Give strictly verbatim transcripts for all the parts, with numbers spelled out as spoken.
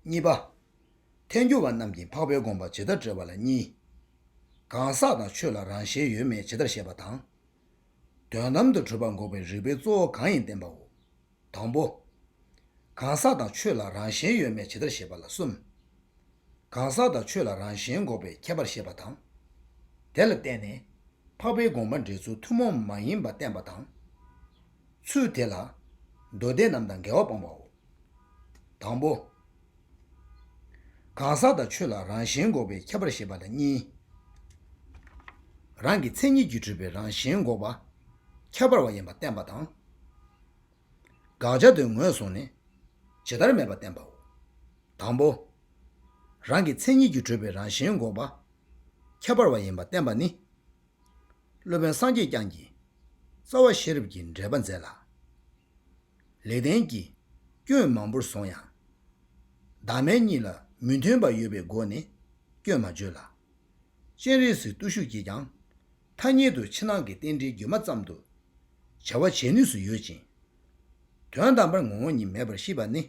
གཉིས་པ། ཐལ་འགྱུར་བ་རྣམས་ཀྱིས་འཕགས་པའི་དགོངས་པ་ཇི་ལྟར་བཀྲལ་བ་ལ་གཉིས། གང་ཟག་དང་ཆོས་ལ་རང་གཞན་ཡོད་མེད་ཇི་ལྟར་བཤད་པ་དང་། དོན་དམ་དུ་གྲུབ་པ་འགོག་པའི་རིགས་པའི་གཙོ་བོ་གང་ཡིན་བསྟན་པའོ། དང་པོ། གང་ཟག་དང་ཆོས་ལ་རང་གཞན་ཡོད་མེད་ཇི་ལྟར་བཤད་པ་ལ་གསུམ། གང་ཟག་དང་ཆོས་ལ་རང་གཞན་འགོག་པའི་ཁྱད་པར་བཤད་པ་དང་། དེ་ལ་བརྟེན་ནས་འཕགས་པའི་དགོངས་པ་འགྲེལ་ཚུལ་ཐུན་མོང་མ་ཡིན་པ་བསྟན་པ་དང་། ཚུལ་དེ་ལ་མདོ་སྡེ་རྣམས་དང་འགལ་བ་སྤོང་བའོ། དང་པོ། གང་ཟག་དང་ཆོས་ལ་རང་གཞན་འགོག་པའི་ཁྱད་པར་བཤད་པ་ལ་གཉིས། རང་གི་མཚན་ཉིད་ཀྱིས་གྲུབ་པའི་རང་གཞན་འགོག་པ། ཁྱད་པར་བ་ཡིན་པ་བསྟན་པ་དང་། དགག་བྱ་དེ་ངོས་བཟུང་ནས་ཇི་ལྟར་མེད་པ་བསྟན་པའོ། དང་པོ། རང་གི་མཚན་ཉིད་ཀྱིས་གྲུབ་པའི་རང་གཞན་འགོག་པ། ཁྱད་པར་བ་ཡིན་པ་བསྟན་པ་ནི། སློབ་དཔོན་སངས་རྒྱས་བསྐྱངས་ཀྱིས་རྩ་བ་ཤེས་རབ་ཀྱི་འགྲེལ་པ་མཛད་ལ། ལེགས་ལྡན་གྱིས་སྐྱོན་མང་པོར་བཟུང་ཡང་། བདག་མེད་གཉིས་ལ་མི་མཐུན་པ་ཡོད་པའི་སྒོ་ནས་སྐྱོན་མ་བརྗོད་ལ། སྤྱན་རས་གཟིགས་བརྟུལ་ཞུགས་ཀྱིས་ཀྱང་ཐ་སྙད་དུ་ཕྱི་ནང་གི་རྟེན་འབྲེལ་སྒྱུ་མ་ཙམ་དུ་བྱ་བ་བྱེད་ནུས་སུ་ཡོད་ཅིང་། དོན་དམ་པར་ངོ་བོ་ཉིད་མེད་པར་ཤེས་པ་ནི།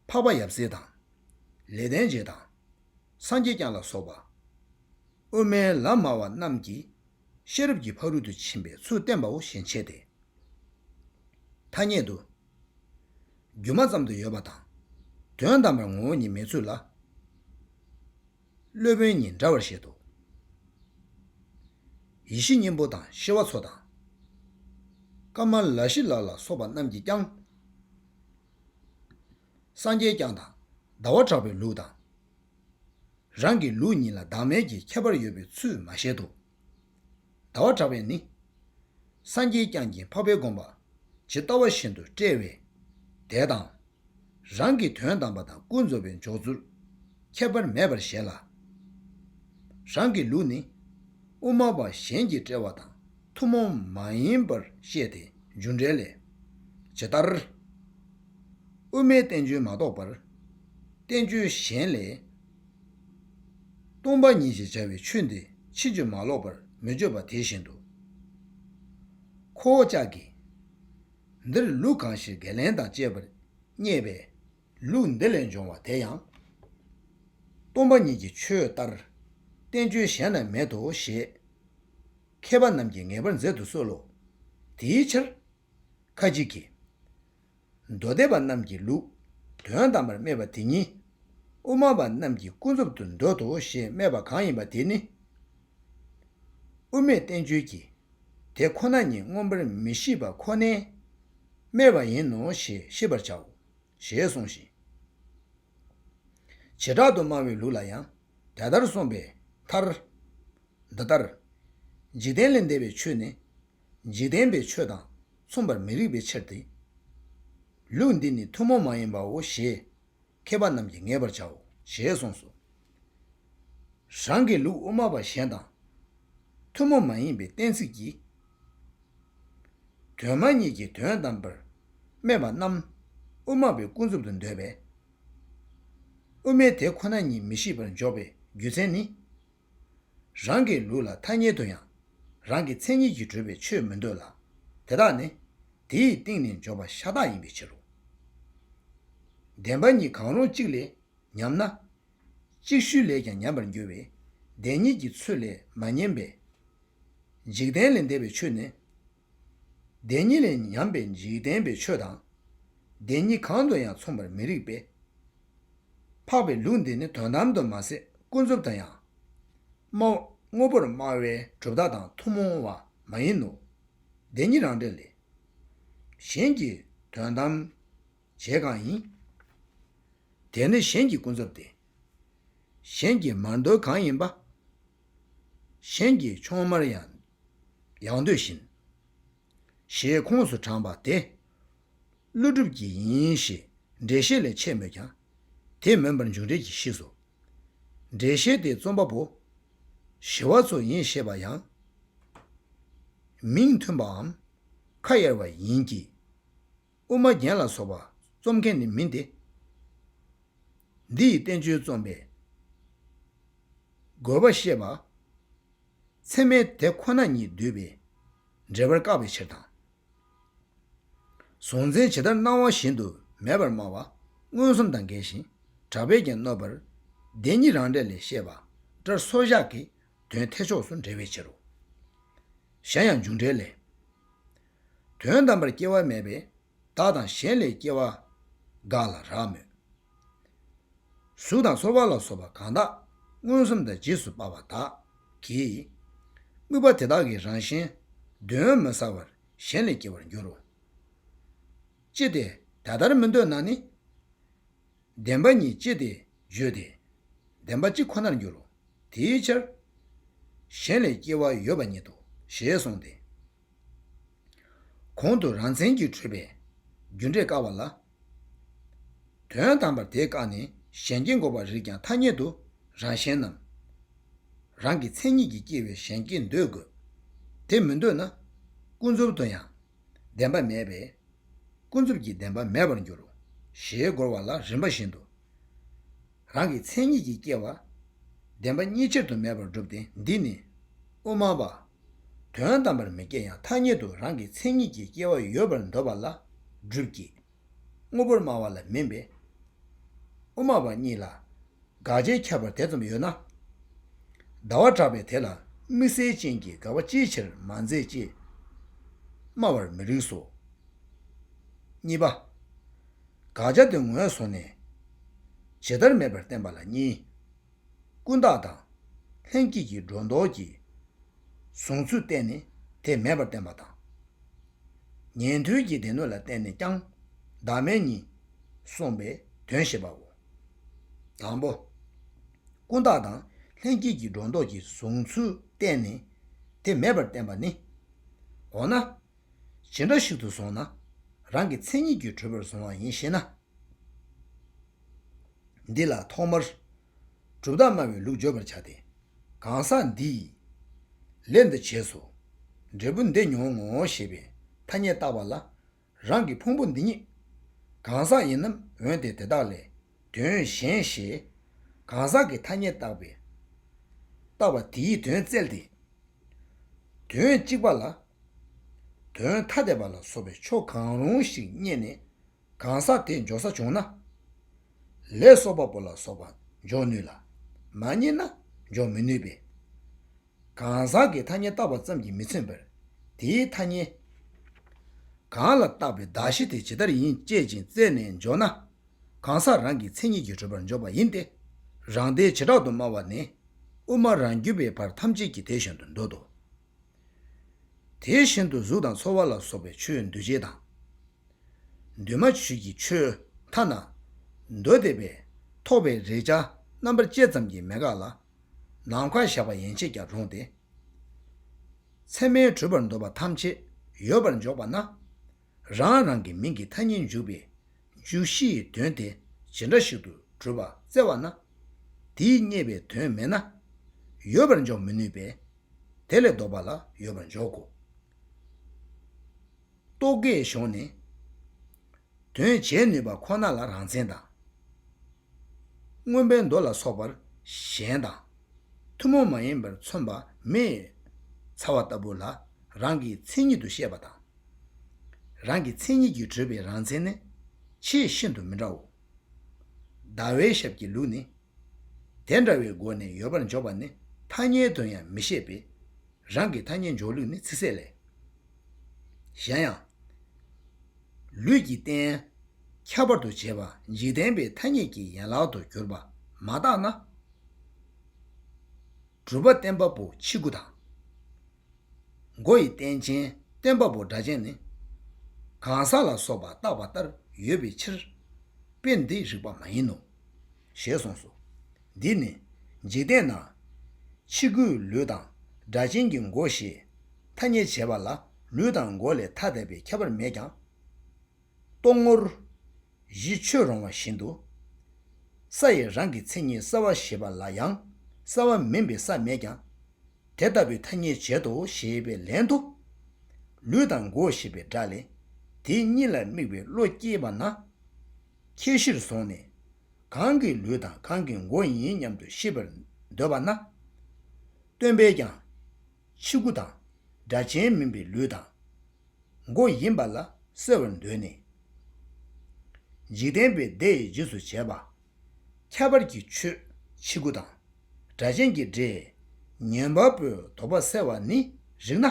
འཕགས་པ་ཡབ་སྲས་དང་། ལེགས་ལྡན་འབྱེད་དང་། སངས་རྒྱས་བསྐྱངས་ལ་སོགས་པ། དབུ་མའི་ལམ་སྨྲ་བ་རྣམས་ཀྱིས་ཤེས་རབ་ཀྱི་ཕ་རོལ་ཏུ་ཕྱིན་པའི་ཚུལ་བསྟན་པའོ་ཞེས་འཆད་དེ། ཐ་སྙད་དུ། སྒྱུ་མ་ཙམ་དུ་ཡོད་པ་དང་། དོན་དམ་པར་ངོ་བོ་ཉིད་མེད་ཚུལ་ལ། སློབ་དཔོན་ཉིད་འདྲ་བར་བཤད་དོ། ཡེ་ཤེས་སྙིང་པོ་དང་ཤེས་པ་མཚོ་དང་། ཀ་མ་ལ་ཤཱི་ལ་ལ་སོགས་པ་རྣམས་ཀྱིས་ཀྱང་། སངས་རྒྱས་བསྐྱངས་དང་ཟླ་བ་གྲགས་པའི་ལུགས་དང་། རང་གི་ལུགས་གཉིས་ལ་བདག་མེད་ཀྱི་ཁྱད་པར་ཡོད་པའི་ཚུལ་མ་བཤད་དོ། ཟླ་བ་གྲགས་པས་ནི། སངས་རྒྱས་བསྐྱངས་ཀྱིས་འཕགས་པའི་དགོངས་པ་ཇི་ལྟ་བ་བཞིན་དུ་བཀྲལ་བས། དེ་དང་། རང་གི་དོན་དམ་པ་དང་ཀུན་རྫོབ་པའི་འཇོག་ཚུལ་ཁྱད་པར་མེད་པར་བཞེད་ལ། རང་གི་ལུགས་ནི་དབུ་མ་པ་གཞན་གྱིས་བཀྲལ་བ་དང་ཐུན་མོང་མ་ཡིན་པར་བཤད་དེ་རྒྱུ་འགྲེལ་ལས། ཇི་ལྟར། དབུ་མའི་བསྟན་བཅོས་མ་གཏོགས་པར། བསྟན་བཅོས་གཞན་ལས། སྟོང་པ་ཉིད་ཅེས་བྱ་བའི་ཆོས་འདི་ཕྱིན་ཅི་མ་ལོག་པར་མི་བརྗོད་པ་དེ་བཞིན་དུ། ཁོ་བོ་ཅག་གིས། འདིར་ལུགས་གང་ཞིག་བརྒལ་ལན་དང་བཅས་པར་རྙེད་པས། ལུགས་འདི་ལས་འབྱུང་བ་དེ་ཡང་། སྟོང་པ་ཉིད་ཀྱི་ཆོས་ལྟར། བསྟན་བཅོས་གཞན་ན་མེད་དོ་ཞེས། མཁས་པ་རྣམས་ཀྱིས་ངེས་པར་མཛད་དུ་གསོལ་ལོ། དེའི་ཕྱིར། ཁ་ཅིག་གིས། མདོ་སྡེ་པ་རྣམས་ཀྱི་ལུགས་དོན་དམ་པར་སྨྲས་པ་དེ་ཉིད་དབུ་མ་པ་རྣམས་ཀྱིས་ཀུན་རྫོབ་ཏུ་འདོད་དོ་ཞེས་སྨྲས་པ་གང་ཡིན་པ་དེ་ནི། དབུ་མའི་བསྟན་བཅོས་ཀྱིས་དེ་ཁོ་ན་ཉིད་མངོན་པར་མི་ཤེས་པ་ཁོ་ནས་སྨྲས་པ་ཡིན་ནོ་ཞེས་ཤེས་པར་བྱའོ། ཞེས་གསུངས་ཤིང་། བྱེ་བྲག་ཏུ་སྨྲ་བའི་ལུགས་ལ་ཡང་དེ་ལྟར་གསུངས་པའི་མཐར། འདི་ལྟར། འཇིག་རྟེན་ལས་འདས་པའི་ཆོས་ནི། འཇིག་རྟེན་པའི་ཆོས་དང་མཚུངས་པར་མི་རིགས་པའི་ཕྱིར་ཏེ། ལུགས་འདི་ནི་ཐུན་མོང་མ་ཡིན་པའོ་ཞེས་མཁས་པ་རྣམས་ཀྱིས་ངེས་པར་བྱའོ་ཞེས་གསུངས་སོ། རང་གི་ལུགས་དབུ་མ་པ་གཞན་དང་ཐུན་མོང་མ་ཡིན་པའི་གཏན་ཚིགས་ཀྱིས། དོན་སྨྲ་གཉིས་ཀྱིས་དོན་དམ་པར་སྨྲས་པ་རྣམས་དབུ་མ་པས་ཀུན་རྫོབ་ཏུ་འདོད་པས། དབུ་མས་དེ་ཁོ་ན་ཉིད་མི་ཤེས་པར་འཇོག་པའི་རྒྱུ་མཚན་ནི། རང་གི་ལུགས་ལ་ཐ་སྙད་དུ་ཡང་རང་གི་མཚན་ཉིད་ཀྱིས་གྲུབ་པའི་ཆོས་མི་འདོད་ལ། དེ་དག་ནི་དེའི་སྟེང་ནས་འཇོག་པ་ཤ་སྟག་ཡིན་པའི་ཕྱིར་རོ། བདེན་པ་གཉིས་གང་རུང་གཅིག་ལས་ཉམས་ན། ཅིག་ཤོས་ལས་ཀྱང་ཉམས་པར་འགྱུར་བས། བདེན་གཉིས་ཀྱི་ཚུལ་ལས་མ་ཉམས་པས། འཇིག་རྟེན་ལས་འདས་པའི་ཆོས་ནི། བདེན་གཉིས་ལས་ཉམས་པའི་འཇིག་རྟེན་པའི་ཆོས་དང་། བདེན་གཉིས་གང་དུ་ཡང་མཚུངས་པར་མི་རིགས་པས། འཕགས་པའི་ལུགས་འདི་ནི་དོན་དམ་དུ་མ་ཟད་ཀུན་རྫོབ་ཏུ་ཡང་། སྨྲ། དངོས་པོར་སྨྲ་བའི་གྲུབ་མཐའ་དང་ཐུན་མོང་བ་མ་ཡིན་ནོ། བདེན་གཉིས་རང་འགྲེལ་ལས། གཞན་གྱི་དོན་དམ་བྱེད་གང་ཡིན། དེ་ནི་གཞན་གྱི་ཀུན་རྫོབ་སྟེ། གཞན་གྱིས་མར་འདོད་གང་ཡིན་པ། གཞན་གྱིས་ཕྱོགས་མར་ཡང་ཡང་འདོད་བཞིན། ཞེས་ཁོངས་སུ་དྲངས་པ་དེ། ཀླུ་སྒྲུབ་ཀྱི་ཡིན་ཞེས་འགྲེལ་བཤད་ལས་འཆད་མོད་ཀྱང་། དེ་མིན་པར་འཇུག་འགྲེལ་གྱིས་ཤེས་སོ། འགྲེལ་བཤད་དེ་རྩོམ་པ་པོ། ཞི་བ་འཚོ་ཡིན་ཞེས་པ་ཡང་། མིང་མཐུན་པའམ། ཁ་གཡར་བ་ཡིན་གྱི། དབུ་མ་རྒྱན་ལ་སོགས་པ་རྩོམ་མཁན་ནི་མིན་ཏེ། འདི་ཡི་བསྟན་བཅོས་རྩོམ་པའི་དགོས་པ་ཤེས་པ། ཚད་མས་དེ་ཁོ་ན་ཉིད་བསྡུས་པའི་འགྲེལ་པར་བཀག་པའི་ཕྱིར་དང་། གཟུང་འཛིན་ཇི་ལྟར་སྣང་བ་བཞིན་དུ་མེད་པར་སྨྲ་བ་མངོན་སུམ་དང་འགལ་ཞིང་ གྲགས་པས་ཀྱང་གནོད་པར། བདེན་གཉིས་རང་འགྲེལ་ལས་བཤད་པ་ལྟར་སོར་བཞག་གིས་དོན་འཐད་ཕྱོགས་སུ་འགྲེལ་བའི་ཕྱིར་རོ། གཞན་ཡང་འཇུག་འགྲེལ་ལས། དོན་དམ་པར་སྐྱེ་བ་མེད་པས་བདག་དང་གཞན་ལས་སྐྱེ་བ་འགག་ལ་རག་མོད། གཟུགས་དང་ཚོར་བ་ལ་སོགས་པ་གང་དག་མངོན་སུམ་དང་རྗེས་སུ་དཔག་པ་དག་གིས། དམིགས་པ་དེ་དག་གི་རང་བཞིན་གདོན་མི་ཟ་བར་གཞན་ལས་སྐྱེ་བར་འགྱུར་རོ། ཅི་སྟེ་དེ་ལྟར་མི་འདོད་ན་ནི། བདེན་པ་གཉིས་ཅི་སྟེ་བརྗོད་དེ། བདེན་པ་གཅིག་ཁོ་ནར་འགྱུར་རོ། དེའི་ཕྱིར། གཞན་ལས་སྐྱེ་བ་ཡོད་པ་ཉིད་དོ་ཞེས་གསུངས་ཏེ། གོང་དུ་རང་མཚན་གྱིས་གྲུབ་པའི་རྒྱུ་འབྲས་བཀག་པ་ལ། དོན་དམ་པར་དེ་བཀག་ནས་གཞན་སྐྱེ་འགོག་པར་རིགས་ཀྱང་ཐ་སྙད་དུ་རང་གཞན་རྣམས། རང་གི་མཚན་ཉིད་ཀྱིས་སྐྱེ་བའི་གཞན་སྐྱེ་འདོད་དགོས། དེ་མི་འདོད་ན། ཀུན་རྫོབ་ཏུ་ཡང་བདེན་པ་མེད་པས། ཀུན་རྫོབ་ཀྱི་བདེན་པ་མེད་པར་འགྱུར་རོ། ཞེས་རྒོལ་བ་ལ་རིམ་པ་བཞིན་དུ། རང་གི་མཚན་ཉིད་ཀྱིས་སྐྱེ་བ། བདེན་པ་གཉིས་ཆར་དུ་མེད་པར་སྒྲུབ་སྟེ་འདི་ནི། དབུ་མ་པ། དོན་དམ་པར་མི་སྐྱེ་ཡང་ཐ་སྙད་དུ་རང་གི་མཚན་ཉིད་ཀྱིས་སྐྱེ་བ་ཡོད་པར་འདོད་པ་ལ་སྒྲུབ་ཀྱི། དངོས་པོར་སྨྲ་བ་ལ་མིན་པས། དབུ་མ་པ་གཉིས་ལ། དགག་བྱའི་ཁྱད་པར་དེ་ཙམ་ཡོད་ན། ཟླ་བ་གྲགས་པས་དེ་ལ་དམིགས་བསལ་ཅན་གྱི་དགག་པ་ཅིའི་ཕྱིར་མ་མཛད་ཅེས་སྨྲ་བར་མི་རིགས་སོ། གཉིས་པ། དགག་བྱ་དེ་ངོས་བཟུང་ནས། ཇི་ལྟར་མེད་པར་བསྟན་པ་ལ་གཉིས། ཀུན་བརྟགས་དང་། ལྷན་སྐྱེས་ཀྱི་སྒྲོ་འདོགས་ཀྱིས། གཟུང་ཚུལ་བསྟན་ནས་དེ་མེད་པར་བསྟན་པ་དང་། ཉན་ཐོས་ཀྱི་སྡེ་སྣོད་ལ་བརྟེན་ནས་ཀྱང་བདག་མེད་གཉིས་གསུངས་པའི་དོན་བཤད་པའོ། དང་པོ། ཀུན་བརྟགས་དང་ལྷན་སྐྱེས་ཀྱི་སྒྲོ་འདོགས་ཀྱིས་གཟུང་ཚུལ་བསྟན་ནས་དེ་མེད་པར་བསྟན་པ་ནི། འོ་ན། ཇི་འདྲ་ཞིག་ཏུ་བཟུང་ན་རང་གི་མཚན་ཉིད་ཀྱིས་གྲུབ་པར་བཟུང་བ་ཡིན་ཞེ་ན། འདི་ལ་ཐོག་མར། གྲུབ་མཐའ་སྨྲ་བའི་ལུགས་བརྗོད་པར་བྱ་སྟེ། གང་ཟག་འདིས། ལས་འདི་བྱས་སོ། འབྲས་བུ་འདི་མྱོང་ངོ་ཞེས་པའི་ཐ་སྙད་བཏགས་པ་ལ། རང་གི་ཕུང་པོ་འདི་ཉིད། གང་ཟག་ཡིན་ནམ་འོན་ཏེ་དེ་དག་ལས་དོན་གཞན་ཞེས། གང་ཟག་གི་ཐ་སྙད་བཏགས་པའི། བཏགས་པ་དེའི་དོན་བཙལ་ཏེ། དོན་གཅིག་པ་ལ། དོན་ཐ་དད་པ་ལ་སོགས་པའི་ཕྱོགས་གང་རུང་ཞིག་རྙེད་ནས། གང་ཟག་དེ་འཇོག་ས་བྱུང་ན། ལས་གསོག་པ་པོ་ལ་སོགས་པ་འཇོག་ནུས་ལ། མ་རྙེད་ན་འཇོག་མི་ནུས་པས། གང་ཟག་གི་ཐ་སྙད་བཏགས་པ་ཙམ་གྱིས་མི་ཚིམ་པར། དེའི་ཐ་སྙད། གང་ལ་བཏགས་པའི་གདགས་གཞི་དེ་ཇི་ལྟར་ཡིན་དཔྱད་ཅིང་བཙལ་ནས་འཇོག་ན། གང་ཟག་རང་གི་མཚན་ཉིད་ཀྱིས་གྲུབ་པར་འཇོག་པ་ཡིན་ཏེ། རང་སྡེའི་བྱེ་བྲག་ཏུ་སྨྲ་བ་ནས། དབུ་མ་རང་རྒྱུད་པའི་བར་ཐམས་ཅད་ཀྱིས་དེ་བཞིན་དུ་འདོད་དོ། དེ་བཞིན་དུ་གཟུགས་དང་ཚོར་བ་ལ་སོགས་པའི་ཆོས་འདུས་བྱས་དང་། འདུས་མ་བྱས་ཀྱི་ཆོས་ཐ་ན། མདོ་སྡེ་པས་ཐོགས་པའི་རེག་བྱ་རྣམ་པར་དཔྱད་ཙམ་གྱིས་མེད་དགག་ལ། ནམ་མཁའ་བཞག་པ་ཡན་ཆད་ཀྱང་རུང་སྟེ། ཚད་མས་གྲུབ་པར་འདོད་པ་ཐམས་ཅད་ཡོད་པར་འཇོག་པ་ན། རང་རང་གི་མིང་གི་ཐ་སྙད་འཇུག་པའི་འཇུག་གཞིའི་དོན་དེ་ཇི་འདྲ་ཞིག་ཏུ་གྲུབ་པ་བཙལ་བ་ན། དེས་རྙེད་པའི་དོན་མེད་ན། ཡོད་པར་འཇོག་མི་ནུས་པས། དེ་ལས་ལྡོག་པ་ལ་ཡོད་པར་འཇོག་གོ། རྟོག་གེའི་གཞུང་ནི། དོན་བྱེད་ནུས་པ་ཁོ་ན་ལ་རང་མཚན་དང་། མངོན་པའི་མདོ་ལ་སོགས་པར་གཞན་དང་། ཐུན་མོང་མ་ཡིན་པར་མཚོན་པ་མེའི་ཚ་བ་ལྟ་བུ་ལ་རང་གི་མཚན་ཉིད་དུ་བཤད་པ་དང་། རང་གི་མཚན་ཉིད་ཀྱིས་གྲུབ་པའི་རང་མཚན་ནི་ཆེས་ཤིན་ཏུ་མི་འདྲའོ། ཟླ་བའི་ཞབས་ཀྱི་ལུགས་ནི། དེ་འདྲ་བའི་སྒོ་ནས་ཡོད་པར་འཇོག་པ་ནི་ཐ་སྙད་དུ་ཡང་མི་བཤད་པས། རང་གི་ཐ་སྙད་འཇོག་ལུགས་ནི་ཚིག་གསལ་ལས། གཞན་ཡང་། ལུས་ཀྱི་རྟེན་ཁྱད་པར་དུ་བྱས་པ་འཇིག་རྟེན་པའི་ཐ་སྙད་ཀྱི་ཡན་ལག་ཏུ་གྱུར་པ་མ་བརྟགས་ན། སྒྲུབ་པ་བརྟེན་པ་པོ་ཕྱི་སྐུ་དང་། མགོ་ཡི་རྟེན་ཅན་བརྟེན་པ་པོ་སྒྲ་གཅན་ནི། གང་ཟག་ལ་སོགས་པ་བཏགས་པ་ལྟར་ཡོད་པའི་ཕྱིར། དཔེ་འདི་རིགས་པ་མ་ཡིན་ནོ། ཞེས་གསུངས་སོ། འདི་ནི་འཇིག་རྟེན་ན། ཕྱི་སྐུའི་ལུས་དང་སྒྲ་གཅན་གྱི་མགོ་ཞེས་ཐ་སྙད་བྱེད་པ་ལ་ལུས་དང་མགོ་ལས་ཐ་དད་པའི་ཁྱད་པར་མེད་ཀྱང་། རྟོག་ངོར་གཞི་ཆོས་རུང་བ་བཞིན་དུ། ས་ཡི་རང་གི་མཚན་ཉིད་གསལ་བར་བྱེད་པ་ལ་ཡང་གསལ་བ་མིན་པའི་ས་མེད་ཀྱང་། དེ་ལྟ་བུའི་ཐ་སྙད་བྱེད་དོ་ཞེས་པའི་ལན་དུ། ལུས་དང་མགོ་ཞེས་པའི་སྒྲ་ལས། དེ་གཉིས་ལ་དམིགས་པའི་བློ་སྐྱེས་པ་ན། ཁྱད་གཞིར་བཟུང་ནས། གང་གི་ལུས་དང་གང་གི་མགོ་ཡིན་སྙམ་དུ་ཤེས་པར་འདོད་པ་ན། སྟོན་པས་ཀྱང་། ཕྱི་སྐུ་དང་། སྒྲ་གཅན་མིན་པའི་ལུས་དང་། མགོ་ཡིན་པ་ལ་གསལ་བར་འདོད་ནས། འཇིག་རྟེན་པའི་སྡེ་ཡི་རྗེས་སུ་བྱེད་པ། ཁྱད་པར་གྱི་ཆོས་ཕྱི་དགུ་དང་། སྒྲ་གཅན་གྱི་སྒྲས་ཉན་པ་པོའི་དོགས་པ་སེལ་བ་ནི་རིགས་ན།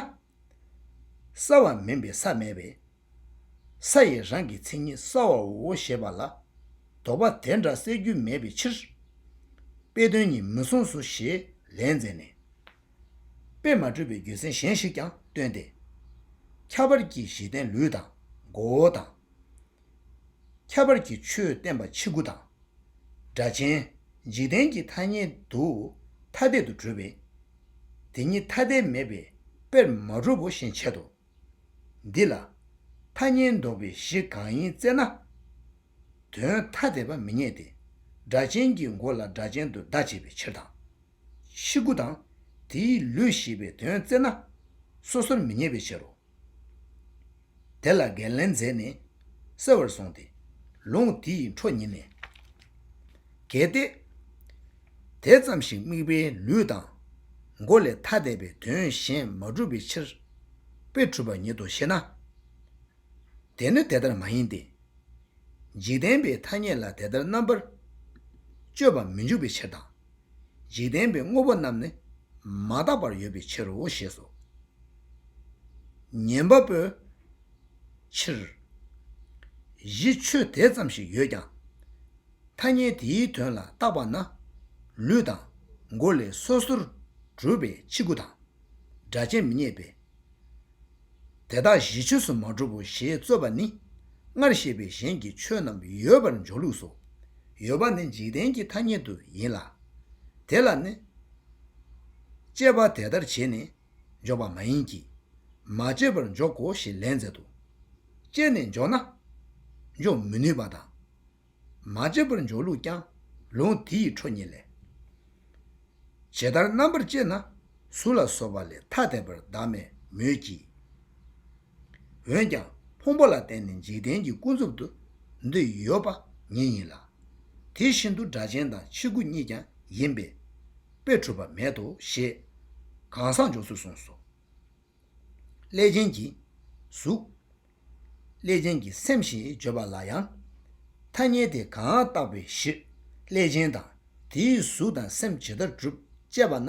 སྲ་བ་མིན་པའི་ས་མེད་པས། ས་ཡི་རང་གི་མཚན་ཉིད་སྲ་བའོ་ཞེས་པ་ལ། དོགས་པ་དེ་འདྲ་སེལ་རྒྱུ་མེད་པའི་ཕྱིར། དཔེ་དོན་ཉིད་མི་གསུངས་སོ་ཞེས་ལན་མཛད་ནས། དཔེ་མ་གྲུབ་པའི་རྒྱུ་མཚན་གཞན་ཞིག་ཀྱང་སྟོན་ཏེ། ཁྱད་པར་གྱི་གཞི་རྟེན་ལུས་དང་མགོ་བོ་དང་། ཁྱད་པར་གྱི་ཆོས་བསྟན་པ་ཕྱི་དགུ་དང་། སྒྲ་གཅན་འཇིག་རྟེན་གྱི་ཐ་སྙད་དུ་ཐ་དད་དུ་གྲུབ་པས། དེ་ཉིད་ཐ་དད་མེད་པའི་དཔེར་མ་གྲུབ་བོ་ཞེས་འཆད་དོ། འདི་ལ་ཐ་སྙད་འདོགས་པའི་གཞི་གང་ཡིན་བཙལ་ན། དོན་ཐ་དད་པ་མི་རྙེད་དེ། སྒྲ་གཅན་གྱི་མགོ་ལ་སྒྲ་གཅན་དུ་བརྡ་བྱེད་པའི་ཕྱིར་དང་། ཕྱི་དགུ་དང་དེའི་ལུས་ཞེས་པའི་དོན་བཙལ་ན་སོ་སོར་མི་རྙེད་པའི་ཕྱིར་རོ། དེ་ལ་བརྒལ་ལན་མཛད་ནས་སེལ་བར་གསུངས་ཏེ། ལུང་དེའི་འཕྲོ་ཉིད་ནས། གལ་ཏེ། དེ་ཙམ་ཞིག་དམིགས་པའི་ལུས་དང་མགོ་ལས་ཐ་དད་པའི་དོན་གཞན་མ་གྲུབ་པའི་ཕྱིར། དཔེ་གྲུབ་པ་ཉིད་དོ་ཞེ་ན། དེ་ནི་དེ་ལྟར་མ་ཡིན་ཏེ། འཇིག་རྟེན་པའི་ཐ་སྙད་ལ་དེ་ལྟར་རྣམ་པར་དཔྱོད་པ་མི་འཇུག་པའི་ཕྱིར་དང་། འཇིག་རྟེན་པའི་དངོས་པོ་རྣམས་ནི་མ་དག་པར་ཡོད་པའི་ཕྱིར་རོ་ཞེས་སོ། ཉན་པ་པོའི་ཕྱིར། གཞི་ཆོས་དེ་ཙམ་ཞིག་ཡོད་ཀྱང་། ཐ་སྙད་དེའི་དོན་ལ་བཏགས་པ་ན། ལུས་དང་མགོ་ལས་སོ་སོར་གྲུབ་པའི་ཕྱི་དགུ་དང་། སྒྲ་གཅན་མི་རྙེད་པས། དེ་དག་གཞི་ཆོས་སུ་མ་གྲུབ་བོ་ཞེས་རྩོད་པ་ནི། སྔར་བཤད་པའི་གཞན་གྱི་ཆོས་རྣམས་ཡོད་པར་འཇོག་ལུགས་སོ། ཡོད་པ་ནི་འཇིག་རྟེན་གྱི་ཐ་སྙད་དུ་ཡིན་ལ། དེ་ལ་ནི། དཔྱད་པ་དེ་ལྟར་བྱས་ནས་འཇོག་པ་མ་ཡིན་གྱི། མ་དཔྱད་པར་འཇོག་གོ་ཞེས་ལན་མཛད་དོ། དཔྱད་ནས་འཇོག་ན། འཇོག་མི་ནུས་པ་དང་། མ་དཔྱད་པར་འཇོག་ལུགས་ཀྱང་ལུང་དེའི་འཕྲོ་ཉིད་ལས། ཇི་ལྟར་རྣམ་པར་དཔྱད་ན་གཟུགས་ལ་སོགས་པ་ལས་ཐ་དད་པར་བདག་མེད་མོད་ཀྱི། འོན་ཀྱང་ཕུང་པོ་ལ་བརྟེན་ནས་འཇིག་རྟེན་གྱི་ཀུན་རྫོབ་ཏུ་འདི་ཡོད་པ་ཉིད་ཡིན་ལ། དེ་བཞིན་དུ་སྒྲ་གཅན་དང་ཕྱི་དགུ་གཉིས་ཀྱང་ཡིན་པས་དཔེ་གྲུབ་པ་མེད་དོ་ཞེས་གང་ཟག་འཇོག་ཚུལ་གསུངས་སོ། ཀླད་ཅན་གྱི་གཟུགས། ཀླད་ཅན་གྱི་སེམས་ཞེས་བརྗོད་པ་ལ་ཡང་། ཐ་སྙད་དེ་གང་བཏགས་པའི་གཞི་ཀླད་ཅན་དང་དེའི་གཟུགས་དང་སེམས་ཇི་ལྟར་གྲུབ་དཔྱད་པ་ན་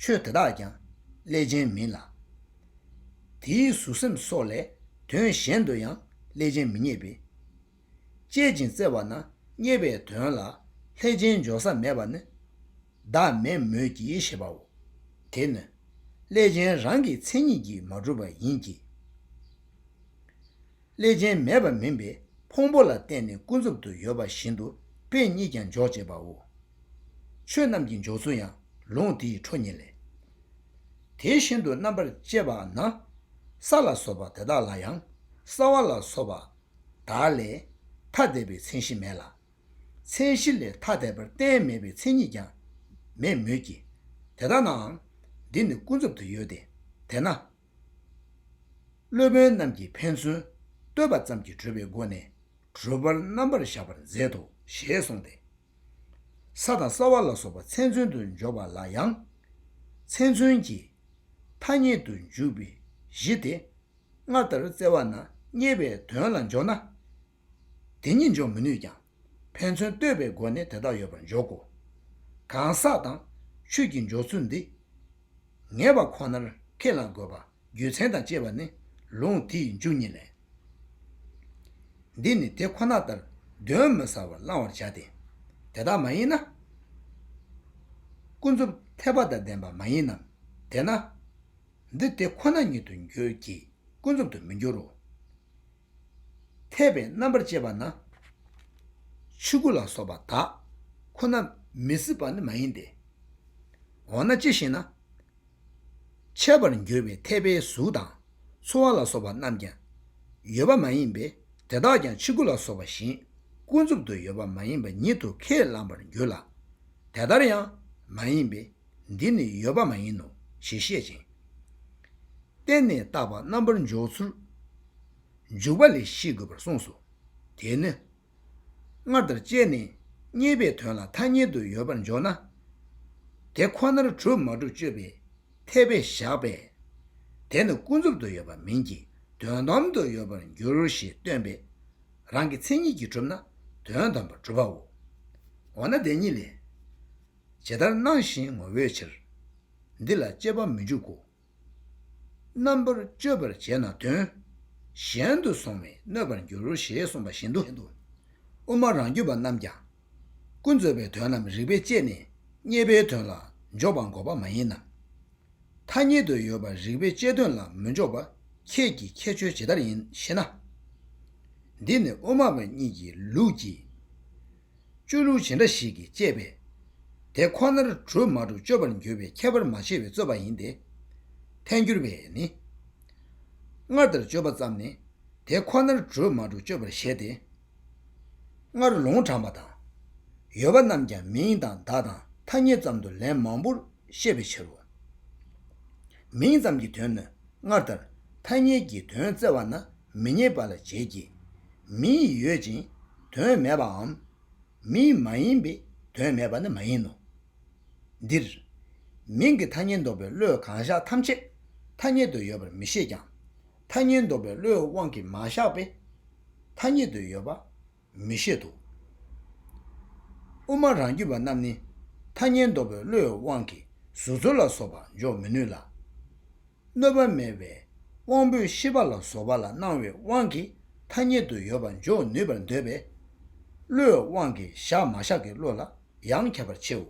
ཆོས་དེ་དག་ཀྱང་ཀླད་ཅན་མིན་ལ། དེའི་གཟུགས་སེམས་སོགས་ལས་དོན་གཞན་དུ་ཡང་ཀླད་ཅན་མི་རྙེད་པས། དཔྱད་ཅིང་བཙལ་བ་ན་རྙེད་པའི་དོན་ལ་ཀླད་ཅན་འཇོག་ས་མེད་པ་ནི་བདག་མེད་མོད་ཀྱི་ཞེས་པའོ། དེ་ནི་ཀླད་ཅན་རང་གི་མཚན་ཉིད་ཀྱིས་མ་གྲུབ་པ་ཡིན་གྱི། ཀླད་ཅན་མེད་པ་མིན་པས་ཕུང་པོ་ལ་བརྟེན་ནས་ཀུན་རྫོབ་ཏུ་ཡོད་པ་བཞིན་དུ་དཔེ་གཉིས་ཀྱང་འཇོག་བྱེད་པའོ། ཆོས་རྣམས་ཀྱི་འཇོག་ཚུལ་ཡང་ལུང་དེའི་འཕྲོ་ཉིད་ལས། དེ་བཞིན་དུ་རྣམ་པར་དཔྱད་པ་ན་ས་ལ་སོགས་པ་དེ་དག་ལ་ཡང་སྲ་བ་ལ་སོགས་པ་དག་ལས་ཐ་དད་པའི་མཚན་གཞི་མེད་ལ། མཚན་གཞི་ལས་ཐ་དད་པར་གཏན་མེད་པའི་མཚན་ཉིད་ཀྱང་མེད་མོད་ཀྱི། དེ་ལྟ་ནའང་འདི་ནི་ཀུན་རྫོབ་ཏུ་ཡོད་དེ། དེས་ན། སློབ་དཔོན་རྣམས་ཀྱིས་ཕན་ཚུན་ལྟོས་པ་ཙམ་གྱིས་གྲུབ་པའི་སྒོ་ནས་གྲུབ་པར་རྣམ་པར་གཞག་པར་མཛད་དོ་ཞེས་གསུངས་ཏེ། ས་དང་སྲ་བ་ལ་སོགས་པ་མཚན་མཚོན་དུ་འཇོག་པ་ལ་ཡང་། མཚན་མཚོན་གྱི་ཐ་སྙད་དུ་འཇུག་པའི་གཞི་དེ་སྔར་ལྟར་བཙལ་བ་ན་རྙེད་པའི་དོན་ལ་འཇོག་ན། དེ་ཉིད་འཇོག་མི་ནུས་ཀྱང་ཕན་ཚུན་ལྟོས་པའི་སྒོ་ནས་དེ་དག་ཡོད་པར་འཇོག་གོ། གང་ཟག་དང་ཆོས་ཀྱི་འཇོག་ཚུལ་འདི་ངེས་པ་ཁོ་ནར་ཁས་བླང་དགོས་པ་རྒྱུ་མཚན་དང་བཅས་པ་ནི་ལུང་དེའི་མཇུག་ཉིད་ལས། འདི་ནི་དེ་ཁོ་ན་ལྟར་གདོན་མི་ཟ་བར་བླང་བར་བྱ་སྟེ། དེ་དག་མ་ཡིན་ན། ཀུན་རྫོབ་འཐད་པ་དང་ལྡན་པ་མ་ཡིན་ནམ། དེས་ན། འདི་དེ་ཁོ་ན་ཉིད་དུ་འགྱུར་གྱི་ཀུན་རྫོབ་ཏུ་མི་འགྱུར་རོ། འཐད་པའི་རྣམ་པར་དཔྱད་པ་ན། ཕྱི་དགུ་ལ་སོགས་པ་དག་ཁོ་ན་མི་སྲིད་པ་ནི་མ་ཡིན་ཏེ། འོ་ན་ཅི་ཞེ་ན། འཆད་པར་འགྱུར་བའི་འཐད་པའི་གཟུགས་དང་ཚོར་བ་ལ་སོགས་པ་རྣམས་ཀྱང་ཡོད་པ་མ་ཡིན་པས། དེ་དག་ཀྱང་ཕྱི་དགུ་ལ་སོགས་པ་བཞིན་ཀུན་རྫོབ་ཏུ་ཡོད་པ་མ་ཡིན་པ་ཉིད་དུ་ཁས་བླངས་པར་འགྱུར་ལ། དེ་ལྟར་ཡང་མ་ཡིན་པས། འདི་ནི་ཡོད་པ་མ་ཡིན་ནོ་ཞེས་བཤད་ཅིང་། བརྟེན་ནས་བཏགས་པ་རྣམ་པར་འཇོག་ཚུལ། འཇུག་པ་ལས་ཤེས་དགོས་པར་གསུངས་སོ། དེས་ནི། སྔར་ལྟར་དཔྱད་ནས་རྙེད་པའི་དོན་ལ་ཐ་སྙད་དུ་ཡོད་པར་འཇོག་ན། དེ་ཁོ་ནར་གྲུབ་མ་གྲུབ་དཔྱོད་པའི་འཐད་པས་བཞག་པས། དེ་ནི་ཀུན་རྫོབ་ཏུ་ཡོད་པ་མིན་གྱི་དོན་དམ་དུ་ཡོད་པར་འགྱུར་ཞེས་སྟོན་པས། རང་གི་མཚན་ཉིད་ཀྱིས་གྲུབ་ན་དོན་དམ་པར་གྲུབ་པའོ། འོ་ན་དེ་ཉིད་ལས། ཇི་ལྟར་སྣང་བཞིན་ངོ་བོའི་ཕྱིར། འདི་ལ་དཔྱད་པ་མི་འཇུག་གོ། རྣམ་པར་དཔྱོད་པར་བྱས་ན་དོན། གཞན་དུ་སོང་བས་གནོད་པར་འགྱུར་ཞེས་གསུངས་པ་བཞིན་དུ། དབུ་མ་རང་རྒྱུད་པ་རྣམས་ཀྱང་། ཀུན་རྫོབ་པའི་དོན་རྣམས་རིགས་པས་དཔྱད་ནས་རྙེད་པའི་དོན་ལ་འཇོག་པར་འགོག་པ་མ་ཡིན་ནམ། ཐ་སྙད་དུ་ཡོད་པ་རིགས་པས་དཔྱད་དོན་ལ་མི་འཇོག་པ་ཁྱེད་ཀྱི་ཁྱད་ཆོས་ཇི་ལྟར་ཡིན་ཞེ་ན། འདི་ནི་དབུ་མ་པ་གཉིས་ཀྱི་ལུགས་ཀྱི། དཔྱོད་ལུགས་ཇི་འདྲ་ཞིག་གིས་དཔྱད་པས། དེ་ཁོ་ནར་གྲུབ་མ་གྲུབ་དཔྱོད་པར་འགྱུར་བའི་ཁྱད་པར་མ་ཕྱེ་བའི་རྩོད་པ་ཡིན་ཏེ། ཐལ་འགྱུར་བས་ནི། སྔར་ལྟར་དཔྱོད་པ་ཙམ་ནི། དེ་ཁོ་ནར་གྲུབ་མ་གྲུབ་དཔྱོད་པར་བྱེད་དེ། སྔར་ལུང་དྲངས་པ་དང་། ཡོད་པ་རྣམས་ཀྱང་མིང་དང་བརྡ་དང་ཐ་སྙད་ཙམ་དུ་ལན་མང་པོར་བཤད་པའི་ཕྱིར་རོ། མིང་ཙམ་གྱི་དོན་ནི་སྔར་ལྟར་ཐ་སྙད་ཀྱི་དོན་བཙལ་བ་ན་མི་རྙེད་པ་ལ་བྱེད་ཀྱི། མིང་ཡོད་ཅིང་དོན་མེད་པའམ། མིང་མ་ཡིན་པའི་དོན་མེད་པ་ནི་མ་ཡིན་ནོ། འདིར། མིང་གི་ཐ་སྙད་འདོགས་པའི་བློས་གང་བཞག་ཐམས་ཅད་ཐ་སྙད་དུ་ཡོད་པར་མི་བཞེད་ཀྱང་། ཐ་སྙད་འདོགས་པའི་བློའི་དབང་གིས་མ་བཞག་པས། ཐ་སྙད་དུ་ཡོད་པ་མི་བཞེད་དོ། དབུ་མ་རང་རྒྱུད་པ་རྣམས་ནི་ཐ་སྙད་འདོགས་པའི་བློའི་དབང་གིས་གཟུགས་ཚོར་ལ་སོགས་པ་འཇོག་མི་ནུས་ལ། གནོད་པ་མེད་པའི་དབང་པོའི་ཤེས་པ་ལ་བཟོ་བ་ལ་སྣང་བའི་དབང་གིས་ཐ་སྙད་དུ་ཡོད་པ་འཇོག་ནུས་པར་འདོད་པས། བློའི་དབང་གིས་བཞག་མ་བཞག་གི་བློ་ལ་ཡང་ཁྱད་པར་ཕྱེའོ།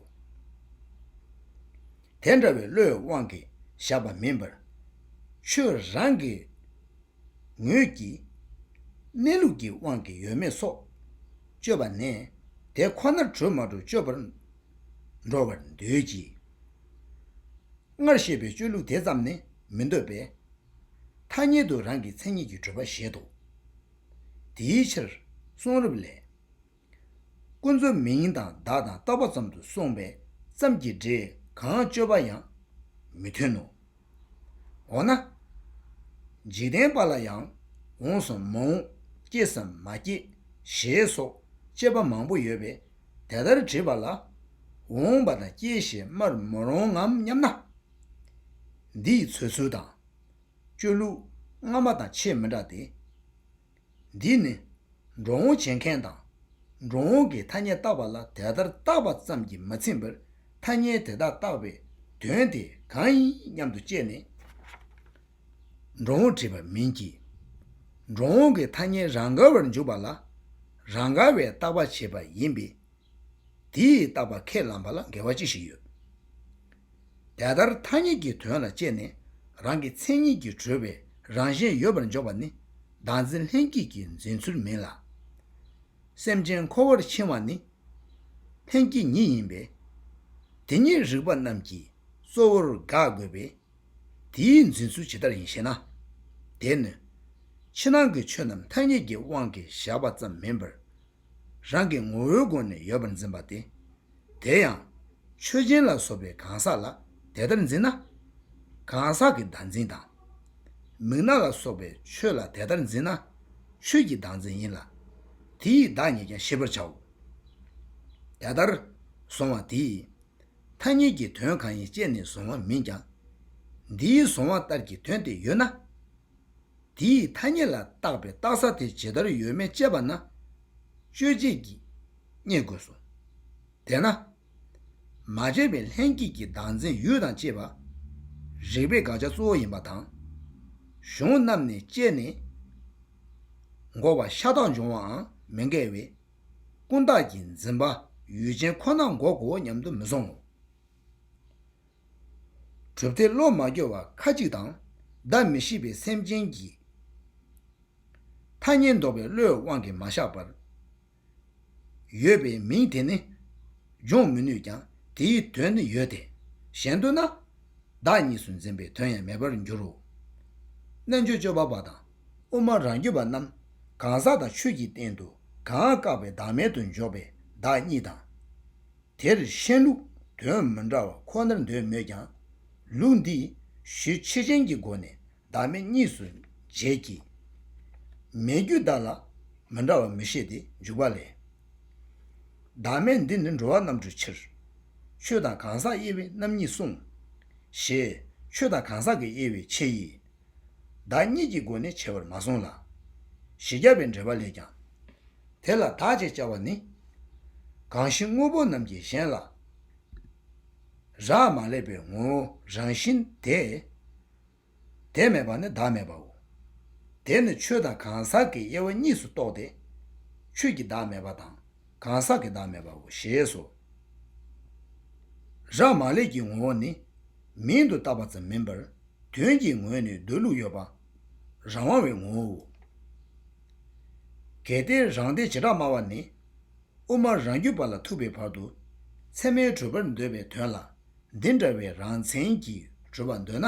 དེ་འདྲ་བའི་བློའི་དབང་གིས་བཞག་པ་མིན་པར། ཆོས་རང་གི་ངོས་ཀྱིས་གནས་ལུགས་ཀྱི་དབང་གིས་ཡོད་མེད་སོགས་དཔྱོད་པ་ནས་དེ་ཁོ་ནར་གྲུབ་མ་གྲུབ་དཔྱོད་པར་འགྲོ་བར་འདོད་ཀྱི། སྔར་བཤད་པའི་དཔྱོད་ལུགས་དེ་ཙམ་ནི་མི་འདོད་པས། ཐ་སྙད་དུ་རང་གི་མཚན་ཉིད་ཀྱིས་གྲུབ་པ་བཞེད་དོ། དེའི་ཕྱིར་གསུང་རབ་ལས། ཀུན་རྫོབ་མིང་དང་བརྡ་དང་རྟག་པ་ཙམ་དུ་གསུངས་པས་ཙམ་གྱི་སྒྲས་གང་དཔྱོད་པ་ཡང་མི་ཐོན་ནོ། འོ་ན། འཇིག་རྟེན་པ་ལ་ཡང་འོངས་སམ་མ་འོངས་སྐྱེས་སམ་མ་སྐྱེས་ཞེས་སོགས་དཔྱད་པ་མང་པོ་ཡོད་པས་དེ་ལྟར་དྲིས་པ་ལ། འོངས་པ་དང་སྐྱེས་ཞེས་སྨྲར་མི་རུང་ངམ་སྙམ་ན། འདི་ཡི་འཚོལ་ཚུལ་དང་། དཔྱོད་ལུགས་སྔ་མ་དང་ཆེས་མི་འདྲ་སྟེ། འདིས་ནི་འགྲོ་འོང་བྱེད་མཁན་དང་། འགྲོ་འོང་གི་ཐ་སྙད་བཏགས་པ་ལ་དེ་ལྟར་བཏགས་པ་ཙམ་གྱིས་མི་ཚིམ་པར་ཐ་སྙད་དེ་དག་བཏགས་པའི་དོན་དེ་གང་ཡིན་སྙམ་དུ་དཔྱད་ནས། འགྲོ་འོང་བྲིས་པ་མིན་གྱི། འགྲོ་འོང་གི་ཐ་སྙད་རང་དགར་བར་འཇུག་པ་ལ་རང་དགར་བའི་བཏགས་པ་བྱེད་པ་ཡིན་པས། དེ་ཡི་བཏགས་པ་ཁས་བླངས་པ་ལ་འགལ་བ་ཅི་ཞིག་ཡོད། དེ་ལྟར་ཐ་སྙད་ཀྱི་དོན་ལ་དཔྱད་ནས་རང་གི་མཚན་ཉིད་ཀྱིས་གྲུབ་པའི་རང་བཞིན་ཡོད་པར་འཇོག་པ་ནི་བདག་འཛིན་ལྷན་སྐྱེས་ཀྱིས་འཛིན་ཚུལ་མིན་ལ། སེམས་ཅན་འཁོར་བར་འཆིང་བ་ནི་ལྷན་སྐྱེས་ཉིད་ཡིན་པས། དེ་ཉིད་རིགས་པ་རྣམས་ཀྱིས་གཙོ་བོར་དགག་དགོས་པས། དེའི་འཛིན་ཚུལ་ཇི་ལྟར་ཡིན་ཞེ་ན། དེ་ནི་ཕྱི་ནང་གི་ཆོས་རྣམས་ཐ་སྙད་ཀྱི་དབང་གིས་བཞག་པ་ཙམ་མིན་པར། རང་གི་ངོ་བོའི་སྒོ་ནས་ཡོད་པར་འཛིན་པ་སྟེ། དེ་ཡང་ཆོས་ཅན་ལ་སོགས་པའི་གང་ཟག་ལ་དེ་ལྟར་འཛིན་ན། གང་ཟག་གི་བདག་འཛིན་དང་། མིག་རྣ་ལ་སོགས་པའི་ཆོས་ལ་དེ་ལྟར་འཛིན་ན། ཆོས་ཀྱི་བདག་འཛིན་ཡིན་ལ། དེ་ཡི་བདག་ཉིད་ཀྱང་ཤེས་པར་བྱའོ། དེ་ལྟར་གཟུང་བ་དེས་ཐ་སྙད་ཀྱི་དོན་གང་ཡིན་དཔྱད་ནས་གཟུང་བ་མིན་ཀྱང་། འདིའི་གཟུང་བ་ལྟར་གྱི་དོན་དེ་ཡོད་ན། དེའི་ཐ་སྙད་ལ་བཏགས་པའི་བཏགས་ས་དེ་ཇི་ལྟར་ཡོད་མེད་དཔྱད་པ་ན། དཔྱོད་བྱེད་ཀྱིས་རྙེད་དགོས་སོ། དེས་ན། མ་དཔྱད་པའི་ལྷན་སྐྱེས་ཀྱི་བདག་འཛིན་ཡུལ་དང་བཅས་པ། རིགས་པའི་དགག་བྱ་གཙོ་བོ་ཡིན་པ་དང་། གཞུང་རྣམས་ནས་དཔྱད་ནས་འགོག་པ་ཤ་སྟག་འབྱུང་བའང་མི་འགལ་བས། ཀུན་བརྟགས་ཀྱི་འཛིན་པ་ཡུལ་ཅན་ཁོ་ན་འགོག་གོ་སྙམ་དུ་མི་བཟུང་ངོ་། གྲུབ་མཐས་བློ་མ་བསྒྱུར་བ་ཁ་ཅིག་དང་བརྡ་མི་ཤེས་པའི་སེམས་ཅན་གྱིས་ཐ་སྙད་འདོགས་པའི་བློའི་དབང་གིས་མ་བཞག་པར་ཡོད་པའི་མིང་དེ་ནི་འབྱུང་མི་ནུས་ཀྱང་དེའི་དོན་ནི་ཡོད་དེ། གཞན་དུ་ན་བདག་གཉིས་སུ་འཛིན་པའི་དོན་ཡང་མེད་པར་འགྱུར་རོ། རྣལ་འབྱོར་སྤྱོད་པ་པ་དང་དབུ་མ་རང་རྒྱུད་པ་རྣམས་གང་ཟག་དང་ཆོས་ཀྱི་སྟེང་དུ་གང་བཀག་པའི་བདག་མེད་དུ་འཇོག་པའི་བདག་གཉིས་དང་། དེར་ཤན་ལུགས་དོན་མི་འདྲ་བ་ཁོ་ནར་འདོད་མོད་ཀྱང་། ལུགས་འདིས་གཞི་ཆོས་ཅན་གྱི་སྒོ་ནས་བདག་མེད་གཉིས་སུ་འབྱེད་ཀྱི། མེད་རྒྱུ་བདག་ལ་མི་འདྲ་བ་མི་ཤེས་ཏེ་འཇུག་པ་ལས། བདག་མེད་འདི་ནི་འགྲོ་བ་རྣམ་གྲོལ་ཕྱིར། ཆོས་དང་གང་ཟག་དབྱེ་བས་རྣམ་གཉིས་གསུངས། ཞེས་ཆོས་དང་གང་ཟག་གི་དབྱེ་བས་ཕྱེ་ཡི། བདག་གཉིས་ཀྱི་སྒོ་ནས་ཕྱེ་བར་མ་གསུངས་ལ། བཞི་བརྒྱ་པའི་འགྲེལ་པ་ལས་ཀྱང་། དེ་ལ་བདག་ཅེས་བྱ་བ་ནི། གང་ཞིག་དངོས་པོ་རྣམས་ཀྱི་གཞན་ལ། རག་མ་ལས་པའི་ངོ་བོ་རང་བཞིན་དེ། དེ་མེད་པ་ནི་བདག་མེད་པའོ། དེ་ནི་ཆོས་དང་གང་ཟག་གི་དབྱེ་བ་གཉིས་སུ་གཏོགས་ཏེ། ཆོས་ཀྱི་བདག་མེད་པ་དང་གང་ཟག་གི་བདག་མེད་པའོ་ཞེས་སོ། རག་མ་ལས་ཀྱི་ངོ་བོ་ནི། མིང་དུ་བཏགས་པ་ཙམ་མིན་པར་དོན་གྱི་ངོས་ནས་འདོད་ལུགས་ཡོད་པ། རང་དབང་བའི་ངོ་བོའོ། གལ་ཏེ་རང་སྡེ་བྱེ་བྲག་སྨྲ་བ་ནི། དབུ་མ་རང་རྒྱུད་པ་ལ་ཐུག་པའི་བར་དུ་ཚད་མས་གྲུབ་པར་འདོད་པའི་དོན་ལ་འདི་འདྲ་བའི་རང་མཚན་གྱིས་གྲུབ་པར་འདོད་ན།